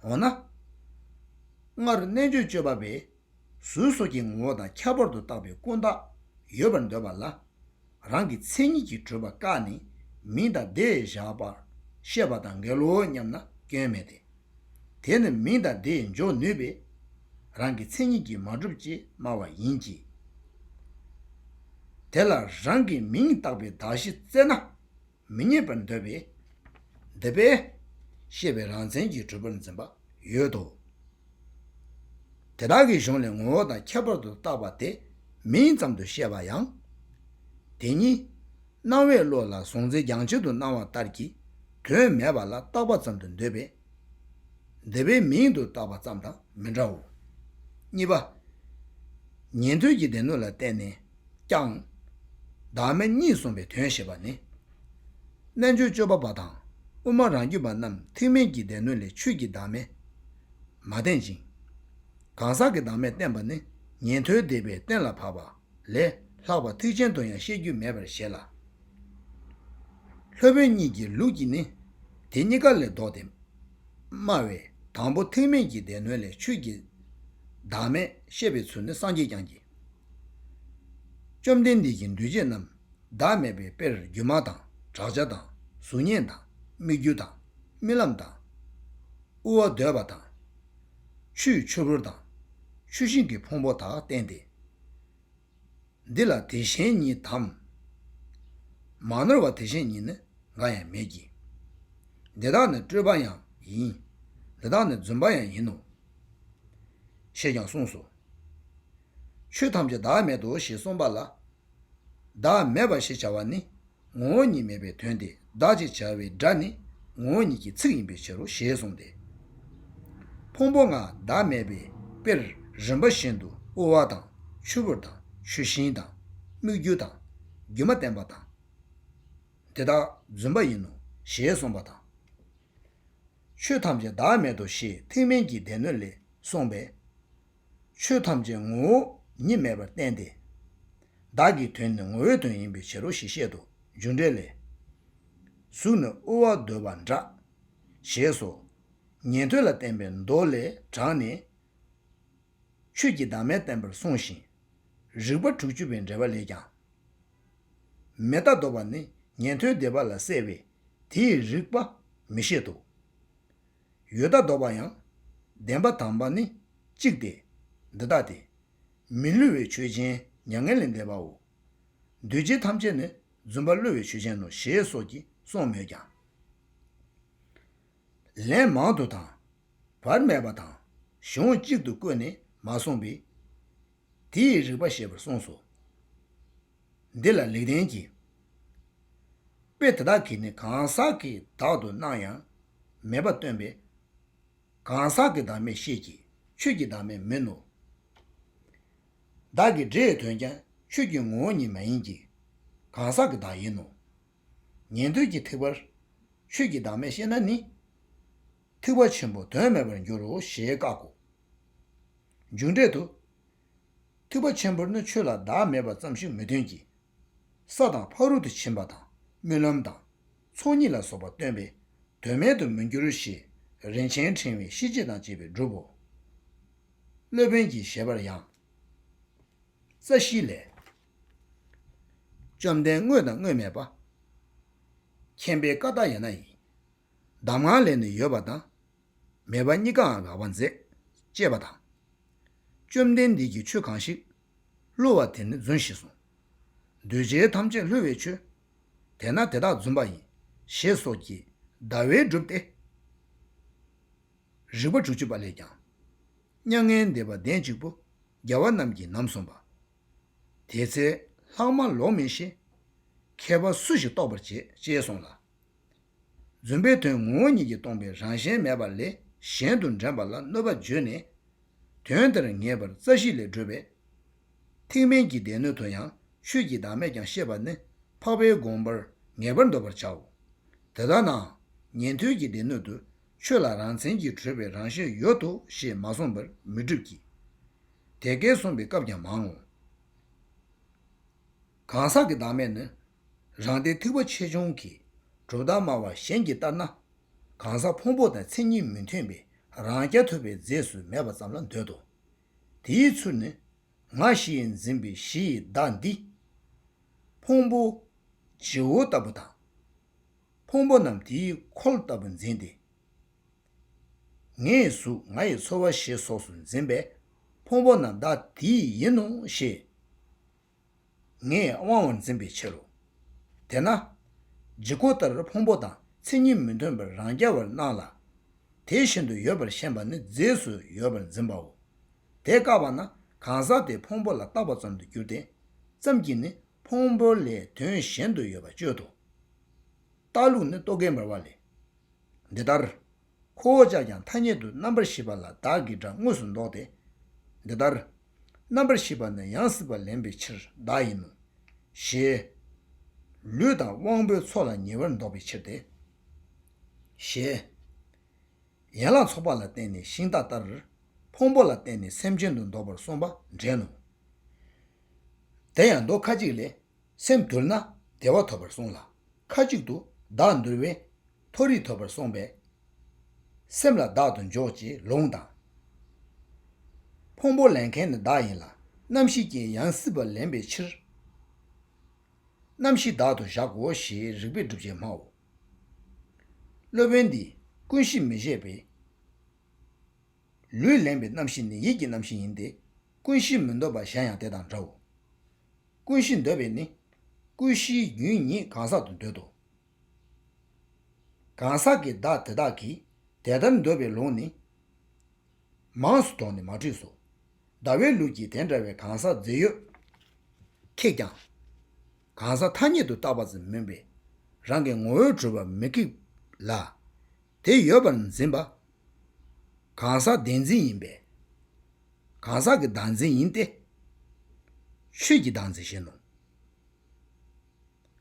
འོ་ན། སྔར་རྣལ་འབྱོར་སྤྱོད་པ་པས་གཟུགས་སོགས་ཀྱི་ངོ་བོ་དང་ཁྱད་པར་དུ་བཏགས་པའི་ཀུན་བཏགས་ཡོད་པར་འདོད་པ་ལ། རང་གི་མཚན་ཉིད་ཀྱིས་གྲུབ་པ་བཀག་ནས་མིང་དང་བརྡས་བཞག་པར་བཤད་པ་དང་འགལ་ལོ་སྙམ་ན་སྐྱོན་མེད་དེ། དེ་ནི་མིང་དང་བརྡས་འཇོག་ནུས་པས་རང་གི་མཚན་ཉིད་ཀྱིས་མ་གྲུབ་ཅེས་སྨྲ་བ་ཡིན་གྱི། དེ་ལ་རང་གིས་མིང་བཏགས་པའི་གདགས་གཞི་བཙལ་ན་མི་རྙེད་པར་འདོད་པས། འདི་པས་བཤད་པའི་རང་མཚན་གྱིས་གྲུབ་པར་འཛིན་པ་ཡོད་དོ། དེ་དག་གི་གཞུང་ལས་ངོ་བོ་དང་ཁྱད་པར་དུ་བཏགས་པ་དེ་མིང་ཙམ་དུ་བཤད་པ་ཡང་། དེ་ཉིད་སྣང་བའི་བློ་ལ་གཟུང་འཛིན་རྒྱང་ཆད་དུ་སྣང་བ་ལྟར་གྱི་དོན་མེད་པ་ལ་བཏགས་པ་ཙམ་དུ་འདོད་པས། འདི་པའི་མིང་དུ་བཏགས་པ་ཙམ་དང་མི་འདྲའོ། གཉིས་པ། ཉན་ཐོས་ཀྱི་སྡེ་སྣོད་ལ་བརྟེན་ནས་ཀྱང་། བདག་མེད་གཉིས་གསུངས་པའི་དོན་བཤད་པ་ནི། རྣལ་འབྱོར་སྤྱོད་པ་པ་དང་དབུ་མ་རང་རྒྱུད་པ་རྣམས་ཐེག་དམན་གྱི་སྡེ་སྣོད་ལས་ཆོས་ཀྱི་བདག་མེད་མ་བསྟན་ཅིང་། གང་ཟག་གི་བདག་མེད་བསྟན་པ་ནི་ཉན་ཐོས་སྡེ་པས་གཏན་ལ་ཕབ་པ་ལས་ལྷག་པ་ཐེག་ཆེན་དུ་ཡང་བཤད་རྒྱུ་མེད་པར་བཞེད་ལ། སློབ་དཔོན་གཉིས་ཀྱི་ལུགས་ཀྱིས་ནི་དེ་གཉིས་ཀ་ལས་ལྡོག་སྟེ། སྨྲ་བས་དང་པོ་ཐེག་དམན་གྱི་སྡེ་སྣོད་ལས་ཆོས་ཀྱི་བདག་མེད་བཤད་པའི་ཚུལ་ནི་སངས་རྒྱས་བསྐྱངས་ཀྱིས། བཅོམ་ལྡན་འདས་ཀྱིས་འདུས་བྱས་རྣམས་བདག་མེད་པའི་དཔེར་སྒྱུ་མ་དང་བྲག་ཆ་དང་གཟུགས་བརྙན་དང་སྨིག་རྒྱུ་དང་རྨི་ལམ་དང་། དབུ་བ་འདོད་པ་དང་། ཆུའི་ཆུ་བུར་དང་། ཆུ་ཤིང་གི་ཕུང་པོ་དག་བསྟན་ཏེ། འདི་ལ་དེ་གཞན་ཉིད་དམ། མ་ནོར་བ་དེ་གཞན་ཉིད་ནི་འགའ་ཡང་མེད་ཀྱི། འདི་དག་ནི་སྤྲོས་པ་ཡང་ཡིན། འདི་དག་ནི་རྫུན་པ་ཡང་ཡིན་ནོ། ཞེས་ཀྱང་གསུངས་སོ། ཆོས་ཐམས་ཅད་བདག་མེད་དོ་ཞེས་གསུངས་པ་ལ། བདག་མེད་པ་ཞེས་བྱ་བ་ནི་ངོ་བོ་ཉིད་མེད་པའི་དོན་ཏེ་བདག་ཅེས་བྱ་བའི་སྒྲ་ནི་ངོ་བོ་ཉིད་ཀྱི་ཚིག་ཡིན་པའི་ཕྱིར་རོ་ཞེས་གསུངས་ཏེ། ཕུང་པོ་ལྔ་བདག་མེད་པའི་དཔེར་རིམ་པ་བཞིན་དུ་དབུ་བ་དང་ཆུ་བུར་དང་ཆུ་ཤིང་དང་སྨིག་རྒྱུ་དང་སྒྱུ་མ་བསྟན་པ་དང་། དེ་དག་རྫུན་པ་ཡིན་ནོ་ཞེས་གསུངས་པ་དང་། ཆོས་ཐམས་ཅད་བདག་མེད་དོ་ཞེས་ཐེག་དམན་གྱི་སྡེ་སྣོད་ལས་གསུངས་པས། ཆོས་ཐམས་ཅད་ངོ་བོ་ཉིད་མེད་པར་བསྟན་ཏེ། བདག་གི་དོན་ནི་ངོ་བོའི་དོན་ཡིན་པའི་ཕྱིར་རོ་ཞེས་བཤད་དོ། རྒྱུ་འགྲེལ་ལས། གཟུགས་ནི་དབུ་བ་འདོད་པ་འདྲ། ཞེས་སོ། ཉན་ཐོས་ལ་བསྟན་པའི་མདོ་ལས་དྲངས་ནས། ཆོས་ཀྱི་བདག་མེད་བསྟན་པར་གསུངས་ཤིང་། རིགས་པ་དྲུག་ཅུ་པའི་འགྲེལ་པ་ལས་ཀྱང་། མི་རྟག་ལྡོག་པ་ནི་ཉན་ཐོས་སྡེ་པ་ལ་གསལ་བས་དེའི་རིགས་པ་མི་བཤད་དོ། ཡོད་མཐའ་ལྡོག་པ་ཡང་བདེན་པ་དམ་པ་ནི་གཅིག་སྟེ། འདི་ལྟ་སྟེ། མི་བསླུ་བའི་ཆོས་ཅན་མྱ་ངན་ལས་འདས་པའོ། འདུས་བྱས་ཐམས་ཅད་ནི་རྫུན་པ་བསླུ་བའི་ཆོས་ཅན་ནོ་ཞེས་སོགས་ཀྱིས་གསུངས་མོད་ཀྱང་། ལན་མང་དུ་དང་། བར་མེད་པ་དང་གཞུང་གཅིག་ཏུ་བཀོད་ནས་མ་གསུངས་པས། དེའི་རིགས་པ་བཤད་པར་གསུངས་སོ། འདི་ལ་ལེགས་ལྡན་གྱིས། དཔེ་དེ་དག་གིས་ནི་གང་ཟག་གི་བདག་ཏུ་སྣང་ཡང་མེད་པ་སྟོན་པས། གང་ཟག་གི་བདག་མེད་བཤད་ཀྱི་ཆོས་ཀྱི་བདག་མེད་མིན་ནོ། བདག་གི་སྒྲའི་དོན་ཀྱང་ཆོས་ཀྱི་ངོ་བོ་ཉིད་མ་ཡིན་གྱི། གང་ཟག་གི་བདག་ཡིན་ནོ། ཉན་ཐོས་ཀྱི་ཐེག་པར་ཆོས་ཀྱི་བདག་མེད་བཤད་ན་ནི། ཐེག་པ་ཆེན་པོ་དོན་མེད་པར་འགྱུར་རོ་ཞེས་བཀག་གོ། མཇུག་འབྲས་དུ། ཐེག་པ་ཆེན་པོར་ནི་ཆོས་ལ་བདག་མེད་པ་ཙམ་ཞིག་མི་སྟོན་གྱི། ས་དང་ཕ་རོལ་ཏུ་ཕྱིན་པ་དང་རྨི་ལམ་དང་ཚོགས་གཉིས་ལ་སོགས་པ་སྟོན་པས་དོན་མེད་དུ་མི་འགྱུར་ཞེས་རིན་ཆེན་ཕྲེང་བའི་ཤེས་བྱེད་དང་བཅས་པས་སྒྲུབ་བོ། སློབ་དཔོན་གྱི་བཞེད་པར་ཡང་། རྩ་ཤེ་ལས། བཅོམ་ལྡན་དངོས་དང་དངོས་མེད་པ། མཁྱེན་པས་ཀ་ཏྱ་ཡ་ན་ཡིས། གདམས་ངག་ལས་ནི་ཡོད་པ་དང་། མེད་པ་གཉིས་ཀའང་དགག་པ་མཛད། ཅེས་པ་དང་། བཅོམ་ལྡན་འདས་ཀྱིས་ཆོས་གང་ཞིག་བསླུ་བ་དེ་ནི་རྫུན་ཞེས་གསུངས། འདུས་བྱས་ཐམས་ཅད་བསླུ་བའི་ཆོས། དེས་ན་དེ་དག་རྫུན་པ་ཡིན། ཞེས་སོགས་ཀྱིས་ཟླ་བས་བསྒྲུབས་ཏེ། རིགས་པ་དྲུག་ཅུ་པ་ལས་ཀྱང་། མྱ་ངན་འདས་པ་བདེན་གཅིག་པུ་རྒྱལ་བ་རྣམས་ཀྱིས་ནམ་གསུངས་པ། དེ་ཚེ་ལྷག་མ་ལོག་མིན་ཞེས། མཁས་པ་སུ་ཞིག་རྟོགས་པར་བྱེད་ཅེས་གསུངས་ལ། རྫུན་པའི་དོན་ངོ་བོ་ཉིད་ཀྱིས་སྟོང་པའི་རང་བཞིན་མེད་པ་ལས་གཞན་དུ་འདྲེན་པ་ལ་གནོད་པ་བརྗོད་ནས། དོན་དེར་ངེས་པར་རྩ་ཤེ་ལས་གྲུབ་པས། ཐེག་དམན་གྱི་སྡེ་སྣོད་དུ་ཡང་ཆོས་ཀྱི་བདག་མེད་ཀྱང་ཤེས་པ་ནི་འཕགས་པའི་དགོངས་པར་ངེས་པར་འདོད་པར་བྱའོ། དེ་ལྟར་ན་ཉན་ཐོས་ཀྱི་སྡེ་སྣོད་དུ་ཆོས་ལ་རང་མཚན་གྱིས་གྲུབ་པའི་རང་བཞིན་ཡོད་དོ་ཞེས་མ་གསུངས་པར་མི་འགྲུབ་ཀྱི། དེ་སྐད་གསུངས་པའི་སྐབས་ཀྱང་མང་ངོ་། གང་ཟག་གི་བདག་མེད་ནི། རང་སྡེ་ཐེག་པ་ཆེ་ཆུང་གི་གྲུབ་མཐའ་སྨྲ་བ་གཞན་གྱིས་ལྟར་ན། གང་ཟག་ཕུང་པོ་དང་མཚན་ཉིད་མི་མཐུན་པའི་རང་རྐྱ་ཐུབ་པའི་རྫས་སུ་མེད་པ་ཙམ་ལ་འདོད་དོ། དེའི་ཚུལ་ནི། ང་ཞེས་འཛིན་པའི་གཞི་ཡི་བདག་འདི། ཕུང་པོ་བྱི་བོ་ལྟ་བུ་དང་། ཕུང་པོ་རྣམས་དེའི་འཁོར་ལྟ་བུ་འཛིན་ཏེ། ངའི་གཟུགས་ང་ཡི་ཚོར་བ་ཞེས་སོགས་སུ་འཛིན་པས་ཕུང་པོ་རྣམས་བདག་དེའི་ཡིན་ནོ་ཞེས་ངས་དབང་བར་འཛིན་པའི་ཕྱིར་རོ། དེས་ན། ལྗིད་ཁོག་ལྟར་ཕུང་པོ་དང་མཚན་ཉིད་མི་མཐུན་པར་རང་རྐྱ་བར་སྣང་ལ། དེ་བཞིན་དུ་ཡོད་པར་ཞེན་པ་ནི་རྫས་སུ་ཡོད་པར་འཛིན་པའོ། དེ་བཀག་པ་ན་གང་ཟག་དེ་ཕུང་པོ་ལ་བཏགས་པ་ཙམ་དུ་འགྱུར་ཏེ། ཙམ་གྱིས་ནི་ཕུང་པོ་ལས་དོན་གཞན་དུ་ཡོད་པ་གཅོད་དོ། རྟགས་ལུགས་ནི་རྟོག་གེ་འབར་བ་ལས། འདི་ལྟར། ཁོ་བོ་ཅག་ཀྱང་ཐ་སྙད་དུ་རྣམ་པར་ཤེས་པ་ལ་བདག་གི་སྒྲ་དངོས་སུ་འདོགས་ཏེ། འདི་ལྟར། རྣམ་པར་ཤེས་པ་ནི་ཡང་སྲིད་པ་ལེན་པའི་ཕྱིར་བདག་ཡིན་ནོ། ཞེས། ལུས་དང་དབང་པོའི་ཚོགས་ལ་ཉེ་བར་འདོགས་པའི་ཕྱིར་ཏེ། ཞེས། ཡན་ལག་ཚོགས་པ་ལ་བརྟེན་ནས་ཤིང་རྟ་ལྟར། ཕུང་པོ་ལ་བརྟེན་ནས་སེམས་ཅན་དུ་འདོགས་པར་གསུངས་པ་འདྲེན་ནོ། དེ་ཡང་མདོ་ཁ་ཅིག་ལས། སེམས་དུལ་ན་བདེ་བ་ཐོབ་པར་གསུངས་ལ། ཁ་ཅིག་ཏུ་བདག་འདུལ་བས་མཐོ་རིས་ཐོབ་པར་གསུངས་པས། སེམས་ལ་བདག་ཏུ་འཇོག་ཅེས་ལུང་དང་། ཕུང་པོ་ལེན་མཁན་ནི་བདག་ཡིན་ལ། རྣམ་ཤེས་ཀྱིས་ཡང་སྲིད་པ་ལེན་པའི་ཕྱིར། རྣམ་ཤེས་བདག་ཏུ་བཞག་གོ་ཞེས་རིགས་པའི་སྒྲུབ་བྱེད་སྨྲའོ། སློབ་དཔོན་འདིས་ཀུན་གཞི་མི་བཞེད་པས། ལུས་ལེན་པའི་རྣམ་ཤེས་ནི་ཡིད་ཀྱི་རྣམ་ཤེས་ཡིན་ཏེ། ཀུན་གཞི་མི་འདོད་པ་གཞན་ཡང་དེ་དང་འདྲའོ། ཀུན་གཞི་འདོད་པས་ནི། ཀུན་གཞིའི་རྒྱུན་ཉིད་གང་ཟག་ཏུ་འདོད་དོ། གང་ཟག་གི་བདག་དེ་དག་གིས་དེ་ལྟར་འདོད་པའི་ལུང་ནི། མངས་སུ་དོགས་ནས་མ་བྲིས་སོ། ཟླ་བའི་ལུགས་ཀྱིས་དེ་འདྲ་བའི་གང་ཟག་རྫས་ཡོད་ཁེགས་ཀྱང་། གང་ཟག་ཐ་སྙད་དུ་བཏགས་པ་ཙམ་མིན་པས། རང་གི་ངོ་བོས་གྲུབ་པ་མི་ཁེགས་ལ། དེ་ཡོད་པར་འཛིན་པ། གང་ཟག་བདེན་འཛིན་ཡིན་པས། གང་ཟག་གི་བདག་འཛིན་ཡིན་ཏེ། ཆོས་ཀྱི་བདག་འཛིན་བཞིན་ནོ།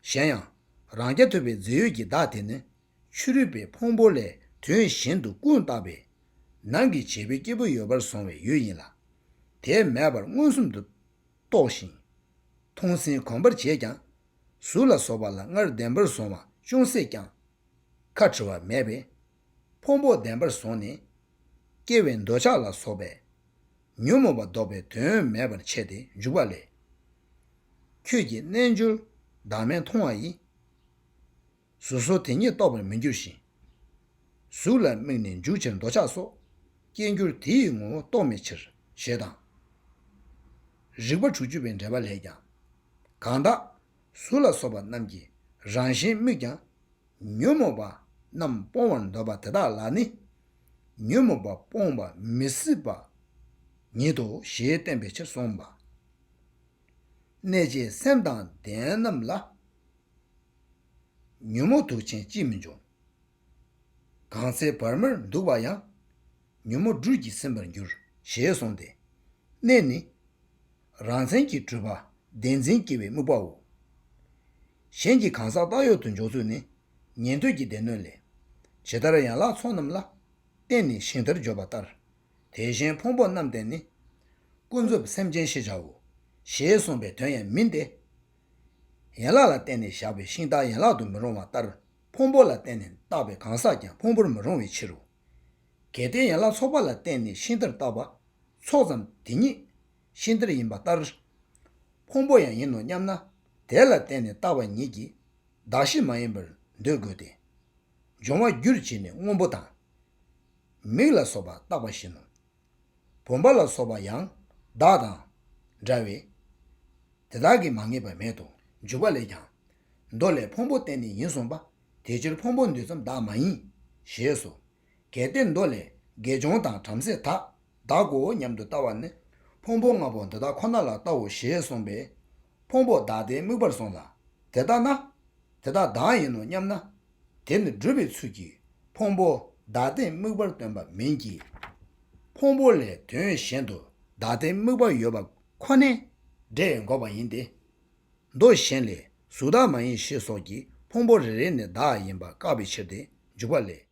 གཞན་ཡང་། རང་རྐྱ་ཐུབ་པའི་རྫས་ཡོད་ཀྱི་བདག་དེ་ནི། ཕྱི་རོལ་པའི་ཕུང་པོ་ལས་དོན་གཞན་དུ་ཀུན་བཏགས་པའི། ནང་གི་བྱེད་པའི་སྐྱེས་བུ་ཡོད་པར་བཟུང་བའི་ཡུལ་ཡིན་ལ། དེ་མེད་པར་མངོན་སུམ་དུ་རྟོགས་ཤིང་། མཐོང་ཟིན་གོམས་པར་བྱས་ཀྱང་། གཟུགས་ལ་སོགས་པ་ལ་སྔར་བདེན་པར་བཟུང་བ་ཅུང་ཟད་ཀྱང་ཁ་བྲི་བ་མེད་པས། ཕུང་པོ་བདེན་པར་བཟུང་ནས་སྐྱེ་བའི་འདོད་ཆགས་ལ་སོགས་པས་ཉོན་མོངས་པ་ལྡོག་པའི་དོན་མེད་པར་འཆད་དེ་འཇུག་པ་ལས། ཁྱོད་ཀྱིས་རྣལ་འབྱོར་བདག་མེད་མཐོང་བ་ཡིས། གཟུགས་སོགས་དེ་ཉིད་རྟོགས་པར་མི་འགྱུར་ཞིང་། གཟུགས་ལ་དམིགས་ནས་འཇུག་ཕྱིར་འདོད་ཆགས་སོགས་སྐྱེ་འགྱུར་དེ་ཡི་ངོ་བོ་རྟོགས་མེད་ཕྱིར་ཞེས་དང་། རིགས་པ་དྲུག་ཅུ་པའི་འགྲེལ་པ་ལས་ཀྱང་། གང་དག་གཟུགས་ལ་སོགས་པ་རྣམས་ཀྱི་རང་བཞིན་དམིགས་ཀྱང་། ཉོན་མོངས་པ་རྣམས་སྤོང་བར་འདོད་པ་དེ་དག་ལ་ནི། ཉོན་མོངས་པ་སྤོང་བ་མི་སྲིད་པ་ཉིད་དོ་ཞེས་བསྟན་པའི་ཕྱིར་གསུངས་པ། གནས་བཅས་སེམས་དང་ལྡན་རྣམས་ལ། ཉོན་མོངས་དུག་ཆེན་ཅིས་མི་འབྱུང་། གང་ཚེ་བར་མར་འདུག་པ་ཡང་། ཉོན་མོངས་སྦྲུལ་གྱིས་ཟིན་པར་འགྱུར། ཞེས་གསུངས་ཏེ། གནས་ནི། རང་མཚན་གྱིས་གྲུབ་པ་བདེན་འཛིན་སྐྱེ་བའི་དམིགས་པའོ། གཞན་གྱི་གང་ཟག་བཏགས་ཡོད་དུ་འཇོག་ཚུལ་ནི། ཉན་ཐོས་ཀྱི་སྡེ་སྣོད་ལས། ཇི་ལྟར་ཡན་ལག་ཚོགས་རྣམས་ལ། བརྟེན་ནས་ཤིང་རྟར་བརྗོད་པ་ལྟར། དེ་བཞིན་ཕུང་པོ་རྣམས་བརྟེན་ནས། ཀུན་རྫོབ་སེམས་ཅན་ཞེས་བྱའོ། ཞེས་གསུངས་པའི་དོན་ཡང་མིན་ཏེ། ཡན་ལག་ལ་བརྟེན་ནས་བཞག་པའི་ཤིང་རྟ་ཡན་ལག་ཏུ་མི་རུང་བ་ལྟར། ཕུང་པོ་ལ་བརྟེན་ནས་བཏགས་པའི་གང་ཟག་ཀྱང་ཕུང་པོར་མི་རུང་བའི་ཕྱིར་རོ། གལ་ཏེ་ཡན་ལག་ཚོགས་པ་ལ་བརྟེན་ནས་ཤིང་རྟར་བཏགས་པ། ཚོགས་ཙམ་དེ་ཉིད་ཤིང་རྟར་ཡིན་པ་ལྟར། ཕུང་པོ་ཡང་ཡིན་ནོ་སྙམ་ན། དེ་ལ་བརྟེན་ནས་བཏགས་པ་ཉིད་ཀྱིས་བདག་གཞན་མ་ཡིན་པར་འདོད་དགོས་ཏེ། འབྱུང་བ་རྒྱུར་བྱས་ནས་སྔོན་པོ་དང་། མིག་ལ་སོགས་པ་བཏགས་པ་བཞིན་ནོ། བུམ་པ་ལ་སོགས་པ་ཡང་བདག་དང་འདྲ་བས། དེ་དག་གིས་མ་ངེས་པ་མེད་དོ། འཇུག་པ་ལས་ཀྱང་། མདོ་ལས་ཕུང་པོ་བརྟེན་ནས་ཡིན་གསུངས་པ། དེ་ཕྱིར་ཕུང་པོ་འདུས་ཙམ་བདག་མ་ཡིན། ཞེས་སོ། གལ་ཏེ་མདོ་ལས་དགེ་སྦྱོང་དང་བྲམ་ཟེ་དག་བདག་གོ་སྙམ་དུ་ལྟ་བ་ནི། ཕུང་པོ་ལྔ་པོ་འདི་དག་ཁོ་ན་ལ་ལྟའོ་ཞེས་གསུངས་པས། ཕུང་པོ་བདག་དེའི་དམིགས་པར་སོང་ལ། དེ་ལྟ་ན། དེ་དག་བདག་ཡིན་ནོ་སྙམ་ན། དེ་ནི་སྒྲུབ་པའི་ཚུལ་གྱིས་ཕུང་པོ་བདག་ལྟའི་དམིགས་པར་སྟོན་པ་མིན་གྱི། ཕུང་པོ་ལས་དོན་གཞན་དུ་བདག་ལྟའི་དམིགས་པ་ཡོད་པ་ཁོ་ནའི་སྒྲས་འགོག་པ་ཡིན་ཏེ། མདོ་གཞན་ལས་གཟུགས་བདག་མ་ཡིན་ཞེས་སོགས་ཀྱི་ཕུང་པོ་རེ་རེ་ནི་བདག་ཡིན་པ་བཀག་པའི་ཕྱིར་ཏེ། འཇུག་པ་ལས་